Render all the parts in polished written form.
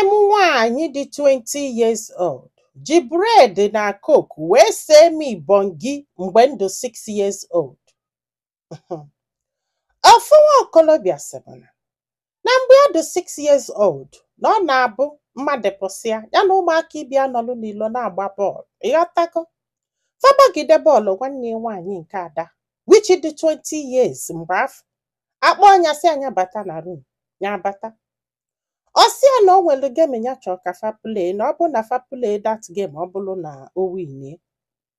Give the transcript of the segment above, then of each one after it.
M nwaanyị dị 20 years old ji bread na Coke wee see m ibongi mgbe m dị 6 years old. Ofu nwa okolobịa sị m na mgbe ọ dị 6 years old, na ọ na-abụ mmadụ pụsịa ya na ụmụaka ibia nọlụ n'ilo na-agba bọọlụ, ịghọtago, fagbagide bọọlụ. Nwanne ya nwaanyị nke ada, which dị 20 years mgbe afọ, akpọ ọnya sị anya bata na room ya. Bata, ọ sị ya na o nwere game ya chọọ ka fa play, na ọ bụ na fa play that game, ọ bụrụ na o winie,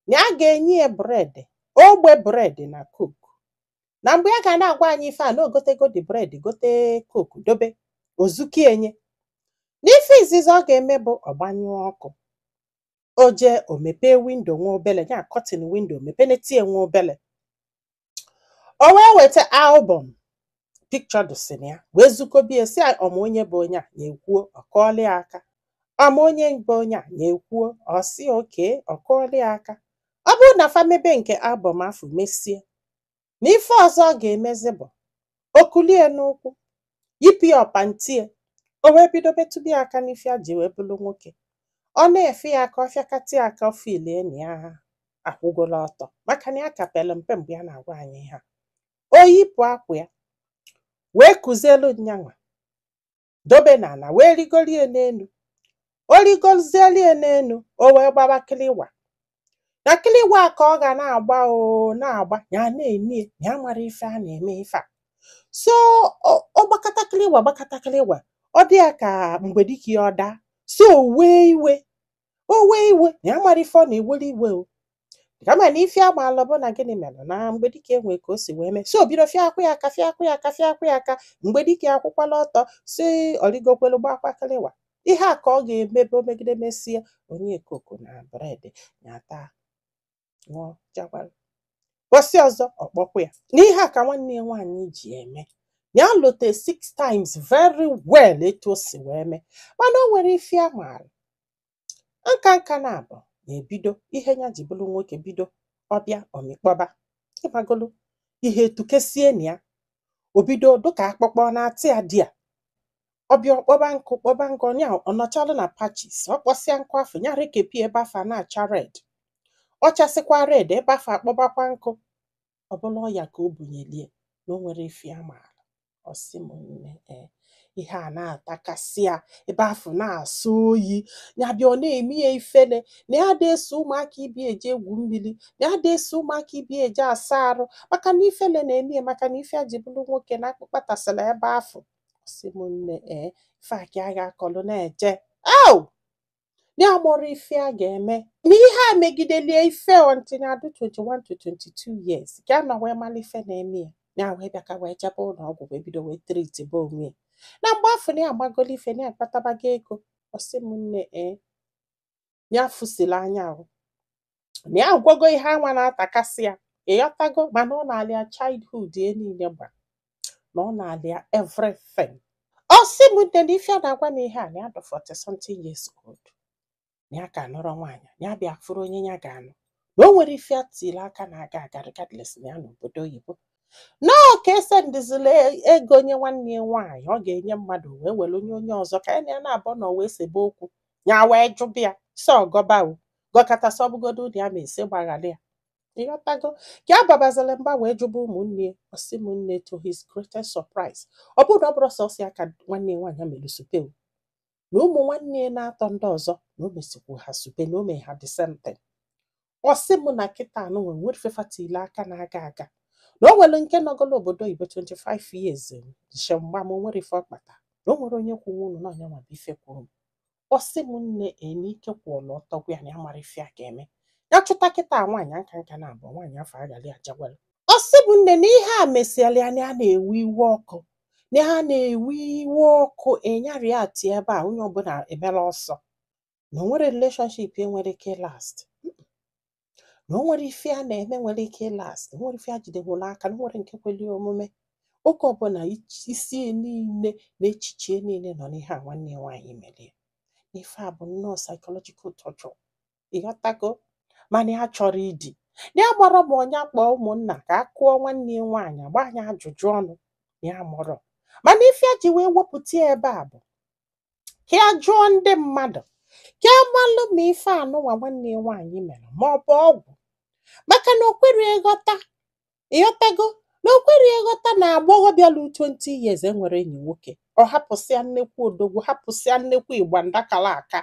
na ya ga-enye ya bread, ogbe bread na Coke. Na mgbe ya ga na-agwa anyị ife a, na ogotego the bread, gote Coke, dobe ozuki enye. N'ife izizi ọ ga-eme bụ ọgbanyụọ ọkụ, o jee o mepee window nwa obele, ya curtain window mepenetie nwa obele, o wee weta album picture dụsị na ya, wee zukobie, si ọma onye bụ onye a na-ekwuo, ọkọọla ya aka, ọma onye bụ onye a na-ekwuo, ọ sị oke, ọkọọla ya aka. Ọ bụrụ na fa mebe nke album afọ mesie, na ife ọzọ ọ ga-emezi bụ okulie n'ụkwụ, yipụ ya ọpantie, o wee bido metụba ya aka n'ife a ji wee bụrụ nwoke. Ọ na-efe ya aka, ọ fịakata ya aka, ọ filie na ya akwụgola ọtọ, maka na ya ka pere mpe mgbe ya na-agwa anyị ihe a. O yipụ akwa ya, wee kụzielu nyanwa dobe n'ala, wee rigolie n'elu. O rigozie n'elu, o wee gbaba kiliwa na kiliwa ka ọ ga na-agba, o na-agba ya, na-enie ya mara ife a na-eme ife a. So ọ gbakọta kiliwa, gbakọta kiliwa, ọ dị ya ka mgbe dike ya ọ daa. So o wee iwe, o wee iwe na ya mara ife ọ na-ewere iwe, o kama na ife agbalụ bụ na gịnị mere na mgbe dike enwe ka o si wee mee. So o bido fịa akwụ ya aka, fịa akwụ ya aka, fịa akwụ ya aka. Mgbe dike akwụkwala ọtọ, si ọrigokwelu, gbakwa kiliwa. Ihe a ka ọ ga-emebe. O megide, mesie, onye Coke na bread ya taa, ṅụọ, jakwara. Bọsị ọzọ, ọkpọkwa ya n'ihe a ka nwanne ya nwaanyị ji eme ya. Lote six times very well etu o si wee mee, mana o nwere ife a maara nka nka na abụ na-ebido ihe ya ji bụrụ nwoke. Bido ọbịa ọmịkpọba ịgbagolo ihe etukesie na ya, o bido dụka akpụkpọ na-atị ya di ya. Ọbịa ọkpọba nkụ, kpọba nkụ ya, ọ nọchalụ na patches. Ọ kpọsịa nkụ afọ ya, rekepi ebe afọ a na-acha red, ọ chasịkwa red ebe afọ, akpọbakwa nkụ. Ọ bụla ọya ka o bunyelie na o nwere ife a maara. Ọ sị m nne, ee, ihe a na-atakasị ya ebe afọ, na-asọ oyi ya. Bịa, ọ na-eme ya ifele na ya da eso ụmụaka ibi eje egwu mmiri, na ya da eso ụmụaka ibi eje asa arụ, maka na ifele na-eme ya, maka na ife a ji bụrụ nwoke na akpụkpa tasịrị ebe afọ. Ọ sị m nne, ee, ife a ka a ga-akọlụ na-eje au ya mụrụ ife a ga-eme na ihe a megidelie ife until na adụ 21 to 22 years ka a nọ wee mara ife na-eme ya. Ya wee bịa ka wee jebe ụlọ ọgwụ, wee bido wee treat bụ onwe ya. Na mgbe afọ na ya agbagolo ife na ya akpatabago ego. Ọ sị m nne, ee, ya fụsịrị anya ahụ na ya agwago ihe anwa na-atakasị ya, ịghọtago, mana ọ na-alịa childhood ya niile gba na ọ na-alịa everything. Ọ sị m nne, na ife a na-agwa m ihe a, na ya dị 40 something years old, na ya ka nụrụ nwaanyị, na ya bịa fụrụ onye ya ga-anụ, na o nwere ife atili aka na-aga aga, regardless na ya n'obodo oyibo nọọ ka esendizila ego nye nwanne ya nwaanyị ọ ga-enye mmadụ, wee were onye onye ọzọ ka ya na ya na-abụ nọ wee sebe okwu ya, wee jụbịa si ọgọba o gọkọta sọbụgodo ya ma esi gbaghara ya, ịghọtago, ka a babazila mba, wee jụba ụmụnne ya. Ọ sị m nne, to his greatest surprise, ọ bụrụ na ọ bụrụ sọsọ ya ka nwanne ya nwaanyị mere supe o, na ụmụ nwanne ya na-atọ ndị ọzọ na o mesikwu ha supe, na o mee ha the same thing. Ọ sị m na kịta anụnwa nwere fefatile aka na-aga aga, na o nwere nke nọgolo obodo oyibo 25 years nshemgba ma o nwere ife ọkpata, na o nwere onye kwuwe unu na ọnya nwa bụ ife kwuru m. Ọ sị m nne, enike kwụọla ọtọ gwa ya na ya mara ife a ga-eme ya chụta kịta nwaanyị nka nka na abụọ nwaanyị afọ aghali ajagwala. Ọ sị m nne, na ihe a mesịala ya, na ya na-ewe iwe ọkụ, na ha na-ewe iwe ọkụ ịnyarị ati ebe a onye ọbụla emela ọsọ, na o nwere relationship enwere ike last, na o nwere ife a na-eme nwere ike last, na o nwere ife a jidenwere aka, na o nwere nke kweli omume. Oge ọbụla isi ya niile na echiche ya niile nọ n'ihe a nwanne ya nwaanyị mere ya. Ife a bụ nnọọ psychological torture, ịghọtago, mana ya chọrọ idi na ya gbọrọ ma ọnya kpọọ ụmụnna ka a kụọ nwanne ya nwaanyị agba anya ajụjụ ọnụ. Ya mụrọ, mana ife a ji wee wepụta ya ebe a bụ ka Ka ya jụọ ndị mmadụ, ka ya malụ ma ife anụnwa nwanne ya nwaanyị mere ma ọ bụ ọgwụ, maka na o kwere ịghọta. Ịghọtago na o kwere ịghọta na agbọghọbịa lu 20 years enwere enyi nwoke, ọ hapụsịa nnekwu odogwu, hapụsịa nnekwu ịgba ndakala aka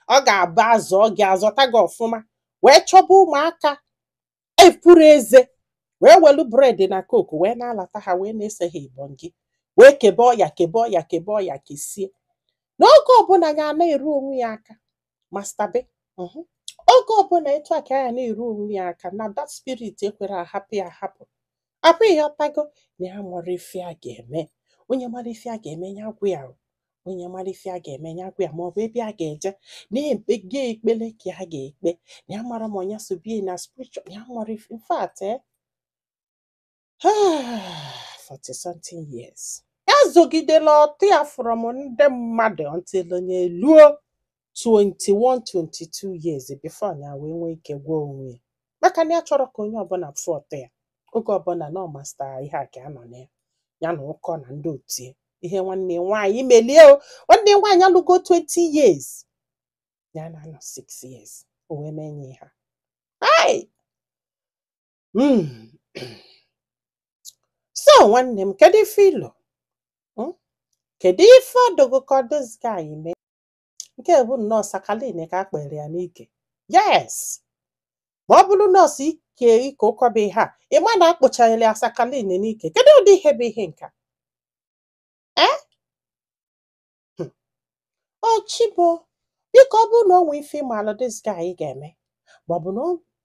ọ ga-abụ azụ, ọ ga-azọta gị ọfụma, wee chọba ụmụaka epuru eze, wee welu bread na Coke wee na-alata ha, wee na-ese ha ibongi, wee kebe ọya, kebe ọya, kebe ọya, kesie. N'oge ọbụla ya na-eru onwe ya aka masturbate, oge ọbụla etu a ka ya na-eru onwe ya aka na that spirit ekwere ahapụ ya ahapụ apụ. Ịghọtago na ya mara ife a ga-eme. Onye mara ife a ga-eme, ya gwụ ya o. Onye mara ife a ga-eme, ya gwụ ya, ma ọ bụ ebe a ga-eje na-ekpe gị ekpele ka a ga-ekpe na ya mara, ma ọnya so bie na spiritual ya mara ife. In fact, 40 something years ya zogidela ọtụ ya from ndị mmadụ until onye luo 21 22 years before ya wee nwee ike gwa onwe ya, maka na ya chọrọ ka onye ọbụla fụ ọtụ ya oge ọbụla na ọ mastara ihe a ka a nọ na ya, ya na ụkọ na ndị otu ya. Ihe nwanne ya nwaanyị melie o, nwanne ya nwaanyị alụgo 20 years, ya na-anọ 6 years, o wee mee nye ha. Ai! So nwanne m, kedu ife ilo? Kedu ife ọdụgụ ka this guy mee? Nke bụ nnọọ sakalin ka a kpere ya n'ike. Yes, ma ọ bụrụ nọọsụ ike ike ụkọba ihe a, ịma na akpụchara ya sakalin n'ike. Kedu ụdị ihe bụ ihe nka? Eh? O chibo, biko, ọ bụrụ na o nwee ife ịma this guy ga-eme, maọbụ na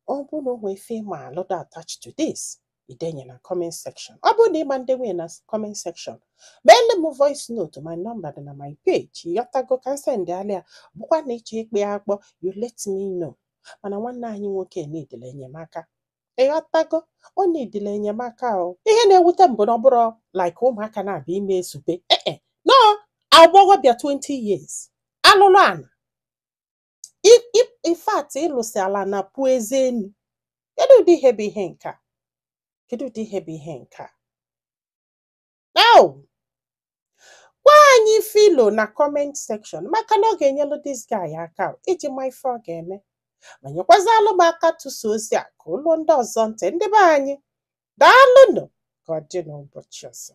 ọ bụrụ na o nwee ife ịma alụ dị attached to this, idenye na comment section. Ọ bụrụ na ịma ndenwe na comment section, meele m voice note. My number dị na my page. Ịghọtago? Ka send alịa bụkwa na ịchọ ikpe ya akpọ, you let me know. Mana nwanne anyị nwoke nidile enyemaka. Ịghọtago? O nidile enyemaka o. Ihe na-ewute m bụ na ọ bụrụ like ụmụaka na-abịa ime ezube ee nọ agbọghọbịa 20 years alụlụ ana, in fact, ịlụsị ala na pụọ eze enu. Kedu ụdị ihe bụ ihe nke a? Kedu ụdị ihe bụ ihe nke a? Now, gwa anyị filo na comment section, maka na ọ ga-enyelu this guy aka iji ma ife ọ ga-eme, ma nyekwazalụ m aka tụsa ozi a ka ụlọ ndị ọzọ ntị. Ndị be anyị, daalụnụ. Ka ọ dị n'ụbọchị ọzọ.